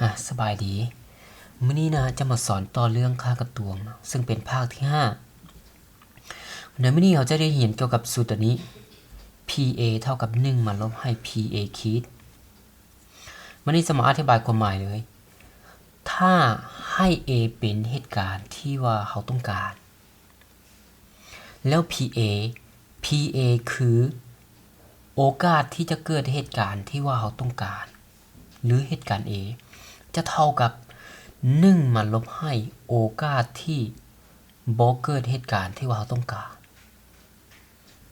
ອາ ສະບາຍດີ. ມື້ນີ້ນະ ຈະມາສອນຕໍ່ເລື່ອງຄ່າກະຕວງເນາະ ເຊິ່ງເປັນພາກທີຫ້າ. ໃນມື້ນີ້ເຮົາຈະໄດ້ຮຽນກ່ຽວກັບສູດຕົວນີ້ P A ເທົ່າກັບໜຶ່ງມາລົບໃຫ້ P A ຂີດ. ມື້ນີ້ຈະມາອະທິບາຍຄວາມໝາຍເລີຍ. ຖ້າໃຫ້ A ເປັນເຫດການທີ່ວ່າເຮົາຕ້ອງການ ແລ້ວ P A P A ຄືໂອກາດທີ່ຈະເກີດເຫດການທີ່ວ່າເຮົາຕ້ອງການ ຫຼື ເຫດການ A ຈະເທົ່າກັບໜຶ່ງມາລົບໃຫ້ໂອກາດທີ່ບໍ່ເກີດເຫດການທີ່ວ່າເຮົາຕ້ອງການ.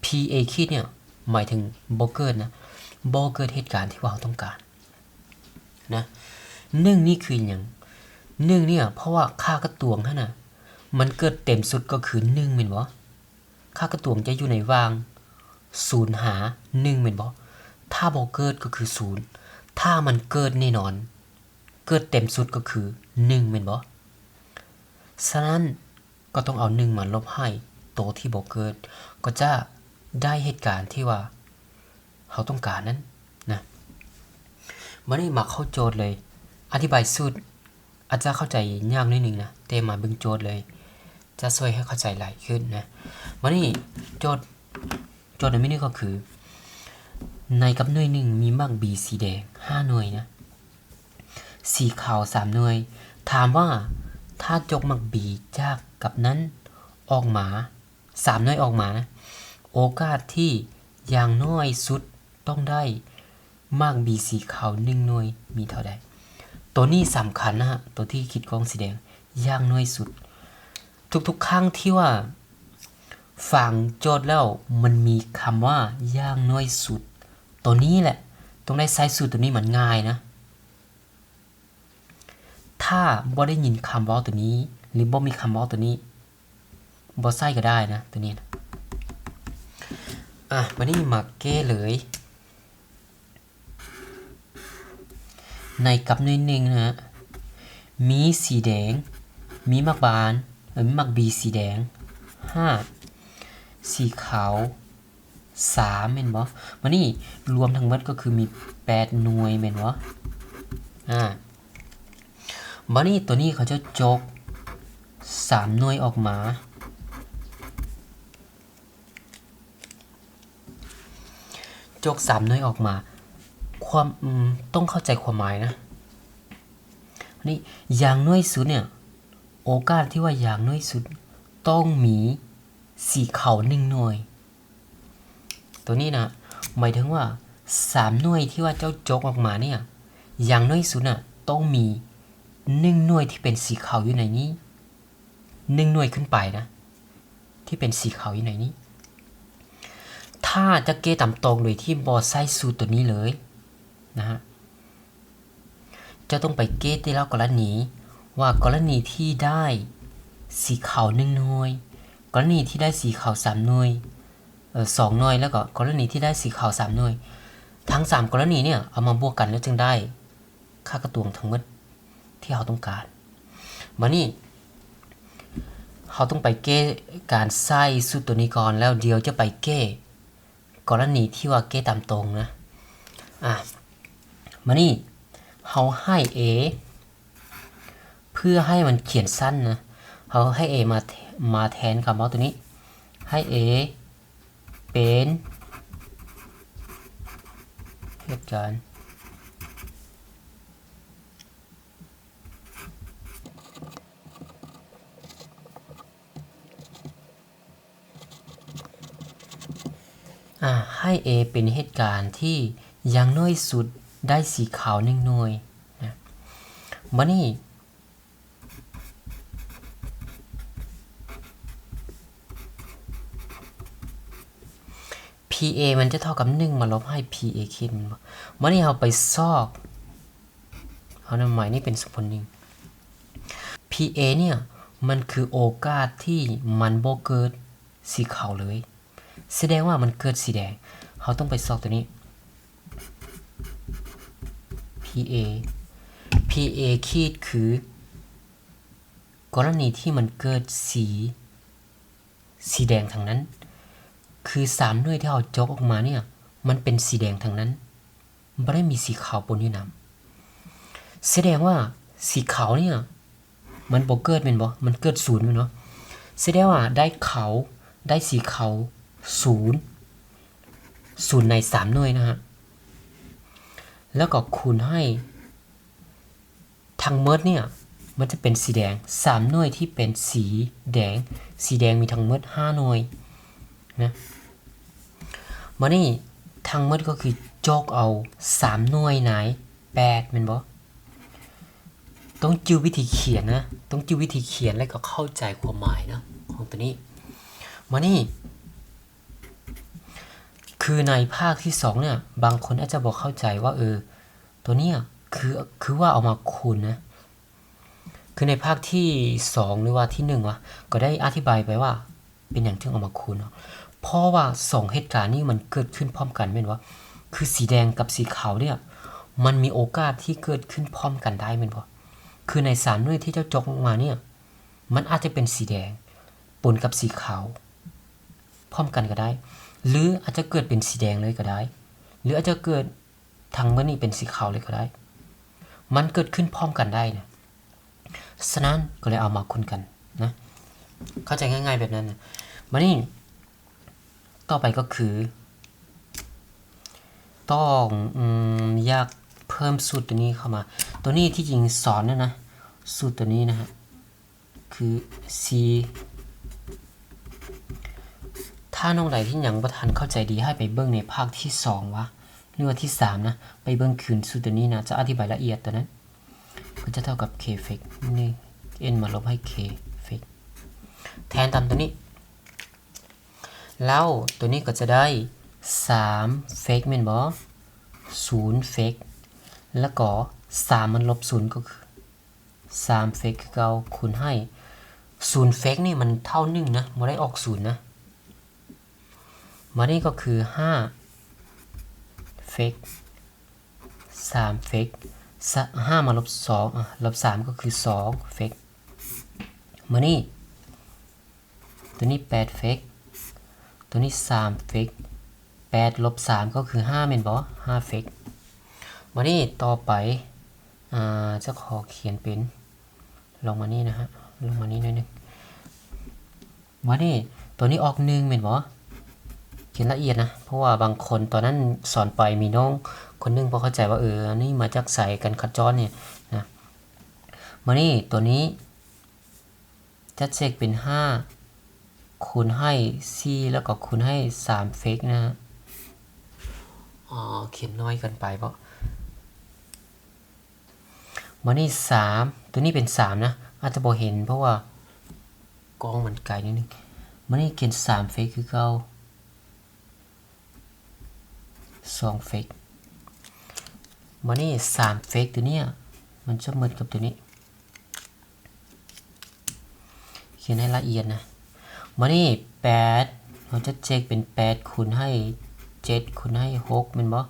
P A ຂີດເນີ້ຍ ໝາຍເຖິງບໍ່ເກີດນະ, ບໍ່ເກີດເຫດການທີ່ວ່າເຮົາຕ້ອງການນະ. ໜຶ່ງນີ້ຄືຫຍັງ? ໜຶ່ງເນີ້ຍ ເພາະວ່າຄ່າກະຕວງຫັ້ນນະ ມັນເກີດເຕັມສຸດກໍຄືໜຶ່ງແມ່ນບໍ່? ຄ່າກະຕວງຈະຢູ່ໃນຫວ່າງສູນຫາໜຶ່ງແມ່ນບໍ່? ຖ້າບໍ່ເກີດກໍຄືສູນ, ຖ້າມັນເກີດແນ່ນອນ ເກີດເຕັມສຸດກໍຄືໜຶ່ງແມ່ນບໍ່? ສະນັ້ນ ກໍຕ້ອງເອົາໜຶ່ງມາລົບໃຫ້ໂຕທີ່ບໍ່ເກີດ ກໍຈະໄດ້ເຫດການທີ່ວ່າເຮົາຕ້ອງການນັ້ນນະ. ບາດນີ້ມາເຂົ້າໂຈດເລີຍ. ອະທິບາຍສູດອາດຈະເຂົ້າໃຈຍາກໜ້ອຍໜຶ່ງນະ, ແຕ່ມາເບິ່ງໂຈດເລີຍ ຈະຊ່ວຍໃຫ້ເຂົ້າໃຈຫຼາຍຂຶ້ນນະ. ບາດນີ້ໂຈດ ໂຈດໃນມື້ນີ້ກໍຄື ໃນກັບໜ່ວຍໜຶ່ງມີໝາກບີສີແດງຫ້າໜ່ວຍນະ, ສີຂາວສາມໜ່ວຍ. ຖາມວ່າຖ້າຈົກໝາກບີຈາກກັບນັ້ນອອກມາສາມໜ່ວຍອອກມານະ, ໂອກາດທີ່ຢ່າງໜ້ອຍສຸດຕ້ອງໄດ້ໝາກບີສີຂາວໜຶ່ງໜ່ວຍມີເທົ່າໃດ? ໂຕນີ້ສຳຄັນນະ, ໂຕທີ່ຂີດຂອງສີແດງ ຢ່າງໜ້ອຍສຸດ. ທຸກໆຄັ້ງທີ່ວ່າຟັງໂຈດແລ້ວມັນມີຄຳວ່າຢ່າງໜ້ອຍສຸດ, ໂຕນີ້ແຫຼະ ຕ້ອງໄດ້ໃຊ້ສູດໂຕນີ້, ມັນງ່າຍນະ. ຖ້າບໍ່ໄດ້ຍິນຄຳເວົ້າໂຕນີ້ ຫຼື ບໍ່ມີຄຳເວົ້າໂຕນີ້ ບໍ່ໃຊ້ກໍໄດ້ນະ ໂຕນີ້ນະ. ອາ ບາດນີ້ມາແກ້ເລີຍ. ໃນກັບໜ່ວຍໜຶ່ງນະ ມີສີແດງ ມີໝາກບານ ເອີ ມີໝາກບີສີແດງຫ້າ ສີຂາວສາມແມ່ນບໍ່? ບາດນີ້ລວມທັງໝົດກໍຄືມີແປດໜ່ວຍແມ່ນບໍ່? ອາ ບາດນີ້ໂຕນີ້ເຂົາເຈົ້າຈົກສາມໜ່ວຍອອກມາ ຈົກສາມໜ່ວຍອອກມາ ຄວາມ ອືມ ຕ້ອງເຂົ້າໃຈຄວາມໝາຍນະ. ນີ້ ຢ່າງໜ້ອຍສຸດເນີ້ຍ ໂອກາດທີ່ວ່າຢ່າງໜ້ອຍສຸດຕ້ອງມີສີຂາວໜຶ່ງໜ່ວຍ. ໂຕນີ້ນະ ໝາຍເຖິງວ່າສາມໜ່ວຍທີ່ວ່າເຈົ້າຈົກອອກມາເນີ້ຍ ຢ່າງໜ້ອຍສຸດນະ ຕ້ອງມີໜຶ່ງໜ່ວຍທີ່ເປັນສີຂາວຢູ່ໃນນີ້ ໜຶ່ງໜ່ວຍຂຶ້ນໄປນະ ທີ່ເປັນສີຂາວຢູ່ໃນນີ້. ຖ້າຈະແກ້ຕາມຕອງໂດຍທີ່ບໍ່ໃຊ້ສູດໂຕນີ້ເລີຍນະ ເຈົ້າຕ້ອງໄປແກ້ແຕ່ລະກໍລະນີ ວ່າກໍລະນີທີ່ໄດ້ສີຂາວໜຶ່ງໜ່ວຍ, ກໍລະນີທີ່ໄດ້ສີຂາວສາມໜ່ວຍ ເອີ ສອງໜ່ວຍ ແລ້ວກໍກໍລະນີທີ່ໄດ້ສີຂາວສາມໜ່ວຍ, ທັງສາມກໍລະນີເນີ້ຍ ເອົາມາບວກກັນແລ້ວຈຶ່ງໄດ້ຄ່າກະຕວງທັງໝົດທີ່ເຮົາຕ້ອງການ. ບາດນີ້ເຮົາຕ້ອງໄປແກ້ການໃຊ້ສູດໂຕນີ້ກ່ອນ ແລ້ວດຽວຈະໄປແກ້ ກໍລະນີທີ່ວ່າແກ້ຕາມຕົງນະ. ອາ ມານີ້ ເຮົາໃຫ້ A ເພື່ອໃຫ້ມັນຂຽນສັ້ນນະ ເຮົາໃຫ້ A ມາ ມາແທນຄຳເວົ້າໂຕນີ້ ໃຫ້ A ເປັນເຫດການ ອາ ໃຫ້ A ເປັນເຫດການທີ່ຢ່າງໜ້ອຍສຸດໄດ້ສີຂາວໜຶ່ງໜ່ວຍນະ. ບາດນີ້ P A ມັນຈະເທົ່າກັບໜຶ່ງມາລົບໃຫ້ P A ຂີດ ແມ່ນບໍ່? ບາດນີ້ເຮົາໄປຊອກ ເຮົານຳໝາຍນີ້ເປັນສົມຜົນໜຶ່ງ P A ເນີ້ຍ ມັນຄືໂອກາດທີ່ມັນບໍ່ເກີດສີຂາວເລີຍ ສະແດງວ່າມັນເກີດສີແດງ. ເຮົາຕ້ອງໄປຊອກໂຕນີ້ P A P A ຂີດ ຄືກໍລະນີທີ່ມັນເກີດສີ ສີແດງທັງນັ້ນ ຄືສາມໜ່ວຍທີ່ເຮົາຈົກອອກມາເນີ້ຍ ມັນເປັນສີແດງທັງນັ້ນ ບໍ່ໄດ້ມີສີຂາວປົນຢູ່ນຳ. ສະແດງວ່າສີຂາວເນີ້ຍ ມັນບໍ່ເກີດແມ່ນບໍ່? ມັນເກີດສູນແມ່ນບໍ່? ສະແດງວ່າໄດ້ຂາວ ໄດ້ສີຂາວສູນ ສູນໃນສາມໜ່ວຍນະຮະ ແລ້ວກໍຄູນໃຫ້ທັງໝົດເນີ້ຍ ມັນຈະເປັນສີແດງ ສາມໜ່ວຍທີ່ເປັນສີແດງ ສີແດງມີທັງໝົດຫ້າໜ່ວຍນະ. ບາດນີ້ທັງໝົດກໍຄືຈົກເອົາສາມໜ່ວຍໃນແປດແມ່ນບໍ່? ຕ້ອງຈື່ວິທີຂຽນນະ ຕ້ອງຈື່ວິທີຂຽນ ແລ້ວກໍເຂົ້າໃຈຄວາມໝາຍເນາະ ຂອງຕົວນີ້. ມານີ້ ຄືໃນພາກທີສອງເນີ້ຍ ບາງຄົນອາດຈະບໍ່ເຂົ້າໃຈວ່າ ເອີ ຕົວເນີ້ຍ ຄື ຄືວ່າເອົາມາຄູນນະ. ຄືໃນພາກທີສອງ ຫຼືວ່າທີໜຶ່ງວະ ກໍໄດ້ອະທິບາຍໄປວ່າ ເປັນຫຍັງເຖິງເອົາມາຄູນເນາະ? ເພາະວ່າສອງເຫດການນີ້ມັນເກີດຂຶ້ນພ້ອມກັນແມ່ນບໍ່? ຄືສີແດງກັບສີຂາວເນີ້ຍ ມັນມີໂອກາດທີ່ເກີດຂຶ້ນພ້ອມກັນໄດ້ແມ່ນບໍ່? ຄືໃນສາມໜ່ວຍທີ່ເຈົ້າຈົກອອກມາເນີ້ຍ ມັນອາດຈະເປັນສີແດງປົນກັບສີຂາວພ້ອມກັນກໍໄດ້ ຫຼືອາດຈະເກີດເປັນສີແດງເລີຍກໍໄດ້ ຫຼືອາດຈະເກີດທັງໝົດນີ້ເປັນສີຂາວເລີຍກໍໄດ້ ມັນເກີດຂຶ້ນພ້ອມກັນໄດ້ນະ. ສະນັ້ນກໍເລີຍເອົາມາຄູນກັນນະ ເຂົ້າໃຈງ່າຍໆແບບນັ້ນນະ. ບາດນີ້ຕໍ່ໄປກໍຄື ຕ້ອງ ອືມ ຢາກເພີ່ມສູດຕົວນີ້ເຂົ້າມາ. ຕົວນີ້ທີ່ຈິງສອນແລ້ວນະ ສູດຕົວນີ້ນະຮະ ຄື C. ຖ້ານ້ອງໃດທີ່ຍັງບໍ່ທັນເຂົ້າໃຈດີ ໃຫ້ໄປເບິ່ງໃນພາກທີສອງວະ ຫຼືວ່າທີສາມນະ ໄປເບິ່ງຄືນສູດຕົວນີ້ນະ ຈະອະທິບາຍລະອຽດຕົວນັ້ນ. ກໍຈະເທົ່າກັບ K F X ໜຶ່ງ N ມາລົບໃຫ້ K F X ແທນຕາມຕົວນີ້ ແລ້ວຕົວນີ້ກໍຈະໄດ້ ສາມ F X ແມ່ນບໍ່? ສູນ F X ແລ້ວກໍ ສາມ ມັນລົບສູນ ກໍຄື ສາມ F X ຄືເກົ່າ ຄູນໃຫ້ ສູນ F X ນີ້ມັນເທົ່າໜຶ່ງນະ ບໍ່ໄດ້ອອກສູນນະ. ມານີ້ກໍຄື ຫ້າ F X ສາມ F X ສະ ຫ້າມາລົບສອງ ອາ ລົບສາມກໍຄື ສອງ F X. ມານີ້ ຕົວນີ້ ແປດ F X ຕົວນີ້ ສາມ F X ແປດລົບສາມກໍຄື ຫ້າ ແມ່ນບໍ່? ຫ້າ F X. ມານີ້ຕໍ່ໄປ ອາ ຈະຂໍຂຽນເປັນ ລົງມານີ້ນະຮະ ລົງມານີ້ໜ້ອຍໜຶ່ງ. ມານີ້ ຕົວນີ້ອອກ ໜຶ່ງ ແມ່ນບໍ່? ຂຽນລະອຽດນະ ເພາະວ່າບາງຄົນຕອນນັ້ນສອນໄປ ມີນ້ອງຄົນໜຶ່ງບໍ່ເຂົ້າໃຈວ່າ ເອີ ອັນນີ້ມາຈາກໃສ ການຄັດຈ້ອນນີ້ນະ. ມານີ້ ຕົວນີ້ຈະເຊັກເປັນ ຫ້າ ຄູນໃຫ້ ສີ່ ແລ້ວກໍຄູນໃຫ້ ສາມ F X ນະ. ອໍ ຂຽນໜ້ອຍເກີນໄປບໍ? ມານີ້ ສາມ ຕົວນີ້ເປັນ ສາມ ນະ ອາດຈະບໍ່ເຫັນ ເພາະວ່າກ້ອງມັນໄກໜ້ອຍໜຶ່ງ. ມານີ້ຂຽນ ສາມ F X ຄືເກົ່າ ສອງ F X. ມານີ້ ສາມ F X ຕົວເນີ້ຍ ມັນຈະໝົດກັບຕົວນີ້ ຂຽນໃຫ້ລະອຽດນະ. ມານີ້ ແປດ ເຮົາຈະເຈັກເປັນ ແປດຄູນໃຫ້ ເຈັດຄູນໃຫ້ ຫົກ ແມ່ນບໍ່?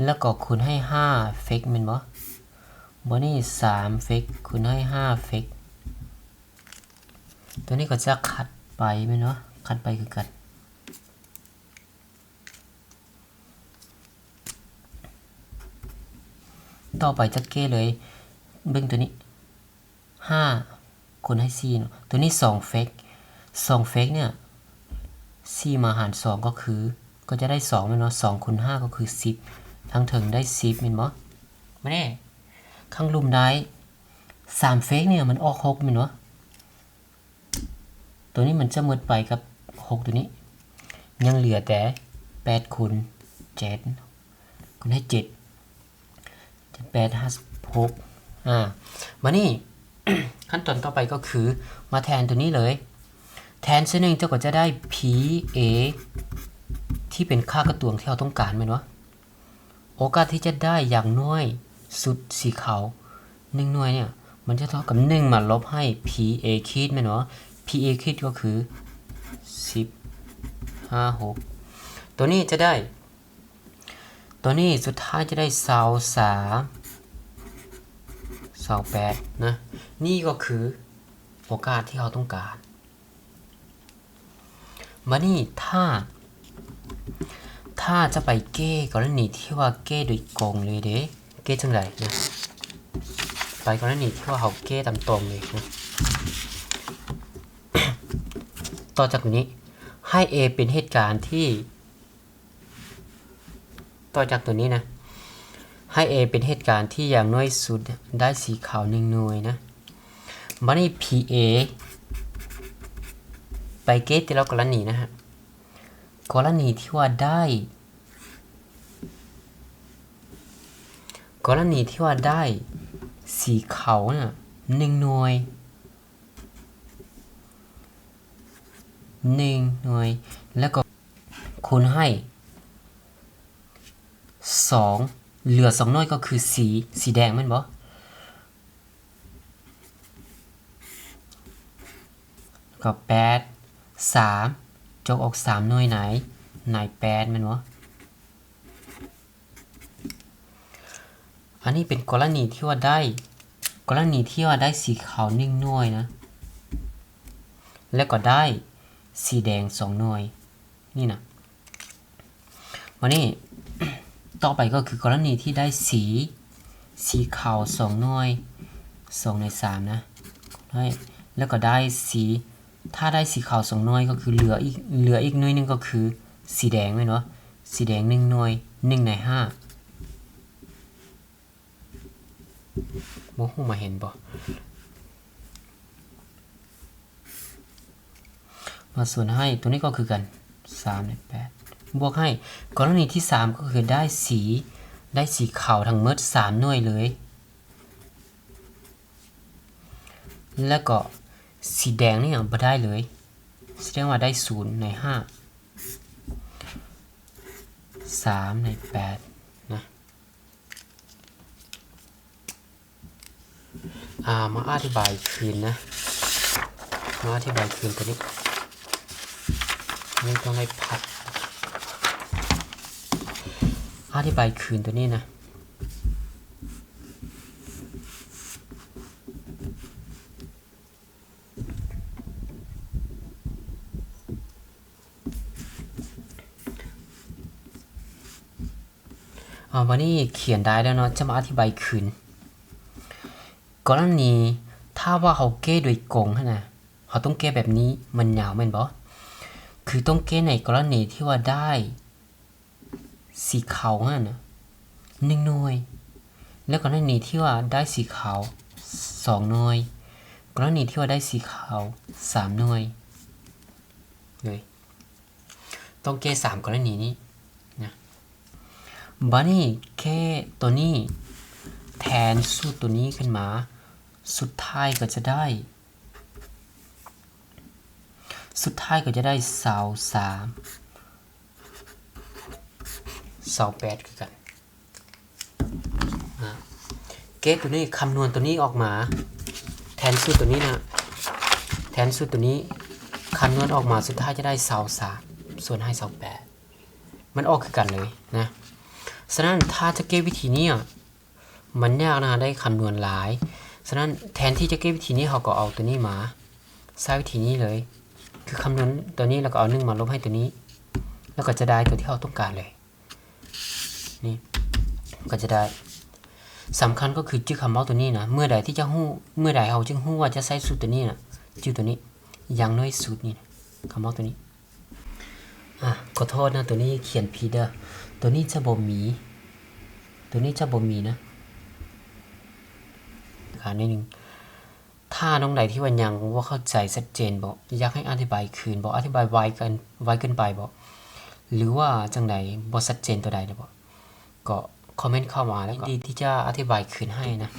ແລ້ວກໍຄູນໃຫ້ ຫ້າ F X ແມ່ນບໍ່? ມານີ້ ສາມ F X ຄູນໃຫ້ ຫ້າ F X. ຕົວນີ້ກໍຈະຂັດໄປແມ່ນບໍ່? ຂັດໄປຄືກັນ. ຕໍ່ໄປຈະແກ້ເລີຍ ເບິ່ງຕົວນີ້ ຫ້າຄູນໃຫ້ ສີ່ ເນາະ. ຕົວນີ້ ສອງ F X ສອງ F X ເນີ້ຍ ສີ່ມາຫານສອງກໍຄື ກໍຈະໄດ້ ສອງ ແມ່ນບໍ່? ສອງຄູນ ຫ້າ ກໍຄື ສິບ ທາງເທິງໄດ້ ສິບ ແມ່ນບໍ່? ມາແນ່ ຂ້າງລຸ່ມໄດ້ ສາມ F X ເນີ້ຍ ມັນອອກ ຫົກ ແມ່ນບໍ່? ຕົວນີ້ມັນຈະໝົດໄປກັບ ຫົກ ຕົວນີ້ ຍັງເຫຼືອແຕ່ ແປດຄູນ ເຈັດຄູນໃຫ້ ເຈັດ ເຈັດ ແປດ ຫ້າ ຫົກ. ອາ ມານີ້ ຂັ້ນຕອນຕໍ່ໄປກໍຄື ມາແທນຕົວນີ້ເລີຍ ແທນເສັ້ນໜຶ່ງ ເຈົ້າກໍຈະໄດ້ P A ທີ່ເປັນຄ່າກະຕວງທີ່ເຮົາຕ້ອງການ ແມ່ນບໍ່? ໂອກາດທີ່ຈະໄດ້ຢ່າງໜ້ອຍສຸດສີຂາວໜຶ່ງໜ່ວຍເນີ້ຍ ມັນຈະເທົ່າກັບ ໜຶ່ງມາລົບໃຫ້ P A ຂີດ ແມ່ນບໍ່? P A ຂີດກໍຄື ສິບ ຫ້າ ຫົກ ຕົວນີ້ຈະໄດ້ ຕົວນີ້ສຸດທ້າຍຈະໄດ້ ຊາວສາມ ຊາວແປດ ນະ. ນີ້ກໍຄືໂອກາດທີ່ເຮົາຕ້ອງການ. ບາດນີ້ ຖ້າ ຖ້າຈະໄປແກ້ກໍລະນີທີ່ວ່າແກ້ໂດຍກົງເລີຍເດ້ ແກ້ຈັ່ງໃດນະ? ໄປກໍລະນີທີ່ວ່າເຮົາແກ້ຕາມຕອງເລີຍນະ. ຕໍ່ຈາກຕົວນີ້ ໃຫ້ A ເປັນເຫດການທີ່ ຕໍ່ຈາກຕົວນີ້ນະ ໃຫ້ A ເປັນເຫດການທີ່ຢ່າງໜ້ອຍສຸດໄດ້ສີຂາວໜຶ່ງໜ່ວຍນະ. ບາດນີ້ P A ໄປແກ້ແຕ່ລະກໍລະນີນະຮະ. ກໍລະນີທີ່ວ່າໄດ້ ກໍລະນີທີ່ວ່າໄດ້ສີຂາວນະ ໜຶ່ງໜ່ວຍ ໜຶ່ງໜ່ວຍ ແລ້ວກໍຄູນໃຫ້ສອງ ເຫຼືອສອງໜ່ວຍກໍຄືສີ ສີແດງແມ່ນບໍ່? ກໍແປດ ສາມ ຈົກອອກສາມໜ່ວຍໃນ ໃນແປດແມ່ນບໍ່? ອັນນີ້ເປັນກໍລະນີທີ່ວ່າໄດ້ ກໍລະນີທີ່ວ່າໄດ້ສີຂາວໜຶ່ງໜ່ວຍນະ ແລ້ວກໍໄດ້ສີແດງສອງໜ່ວຍ ນີ້ນະ. ບາດນີ້ຕໍ່ໄປກໍຄືກໍລະນີທີ່ໄດ້ສີ ສີຂາວສອງໜ່ວຍ ສອງໃນສາມນະ ໄດ້ ແລ້ວກໍໄດ້ສີ ຖ້າໄດ້ສີຂາວສອງໜ່ວຍກໍຄືເຫຼືອອີກ ເຫຼືອອີກໜ່ວຍໜຶ່ງກໍຄືສີແດງແມ່ນບໍ່? ສີແດງໜຶ່ງໜ່ວຍ ໜຶ່ງໃນຫ້າ ບໍ່ຮູ້ມາເຫັນບໍ່? ມາສ່ວນໃຫ້ ຕົວນີ້ກໍຄືກັນ ສາມໃນແປດ ບວກໃຫ້ ກໍລະນີທີສາມກໍຄືໄດ້ສີ ໄດ້ສີຂາວທັງໝົດສາມໜ່ວຍເລີຍ ແລ້ວກໍສີແດງນີ້ບໍ່ໄດ້ເລີຍ ສະແດງວ່າໄດ້ສູນໃນຫ້າ ສາມໃນແປດນະ. ອ່າ ມາອະທິບາຍຄືນນະ ມາອະທິບາຍຄືນຕົວນີ້ ນີ້ຕ້ອງໄດ້ພັກ ອະທິບາຍຄືນຕົວນີ້ນະ. ເອົາ ບາດນີ້ຂຽນໄດ້ແລ້ວເນາະ ຈະມາອະທິບາຍຄືນ ກໍລະນີຖ້າວ່າເຮົາແກ້ໂດຍກົງຫັ້ນນະ ເຮົາຕ້ອງແກ້ແບບນີ້ ມັນຍາວແມ່ນບໍ່? ຄືຕ້ອງແກ້ໃນກໍລະນີທີ່ວ່າໄດ້ ສີຂາວຫັ້ນນະ ໜຶ່ງໜ່ວຍ ແລ້ວກໍລະນີທີ່ວ່າໄດ້ສີຂາວ ສອງໜ່ວຍ ກໍລະນີທີ່ວ່າໄດ້ສີຂາວ ສາມໜ່ວຍເລີຍ ຕ້ອງແກ້ສາມກໍລະນີນີ້ນະ. ບາດນີ້ແກ້ຕົວນີ້ ແທນສູດຕົວນີ້ຂຶ້ນມາ ສຸດທ້າຍກໍຈະໄດ້ ສຸດທ້າຍກໍຈະໄດ້ ຊາວສາມ ຊາວແປດຄືກັນ. ອາ ແກ້ຕົວນີ້ ຄຳນວນຕົວນີ້ອອກມາ ແທນສູດຕົວນີ້ນະ ແທນສູດຕົວນີ້ ຄຳນວນອອກມາ ສຸດທ້າຍຈະໄດ້ ຊາວສາມ ສ່ວນໃຫ້ ຊາວແປດ ມັນອອກຄືກັນເລີຍນະ. ສະນັ້ນ ຖ້າຈະແກ້ວິທີນີ້ ມັນຍາກນະ ໄດ້ຄຳນວນຫຼາຍ. ສະນັ້ນ ແທນທີ່ຈະແກ້ວິທີນີ້ ເຮົາກໍເອົາຕົວນີ້ມາໃຊ້ວິທີນີ້ເລີຍ ຄືຄຳນວນຕົວນີ້ ແລ້ວກໍເອົາໜຶ່ງມາລົບໃຫ້ຕົວນີ້ ແລ້ວກໍຈະໄດ້ຕົວທີ່ເຮົາຕ້ອງການເລີຍ. ນີ້ ກໍຈະໄດ້ ສຳຄັນກໍຄືຈື່ຄຳເວົ້າຕົວນີ້ນະ ເມື່ອໃດທີ່ຈະຮູ້ ເມື່ອໃດເຮົາຈຶ່ງຮູ້ວ່າຈະໃຊ້ສູດຕົວນີ້ນະ ຈື່ຕົວນີ້ ຢ່າງໜ້ອຍສຸດນີ້ນະ ຄຳເວົ້າຕົວນີ້. ອາ ຂໍໂທດນະ ຕົວນີ້ຂຽນຜິດເດີ ຕົວນີ້ຈະບໍ່ມີ ຕົວນີ້ຈະບໍ່ມີນະ ຂາໜ້ອຍໜຶ່ງ. ຖ້ານ້ອງໃດທີ່ວ່າຍັງບໍ່ເຂົ້າໃຈຊັດເຈນບໍ ຢາກໃຫ້ອະທິບາຍຄືນບໍ ອະທິບາຍໄວເກີນ ໄວເກີນໄປບໍ ຫຼືວ່າຈັ່ງໃດ ບໍ່ຊັດເຈນຕົວໃດນະບໍ ກໍຄອມເມັນເຂົ້າມາ ແລ້ວກໍຍິນດີທີ່ຈະອະທິບາຍຄືນໃຫ້ນະ.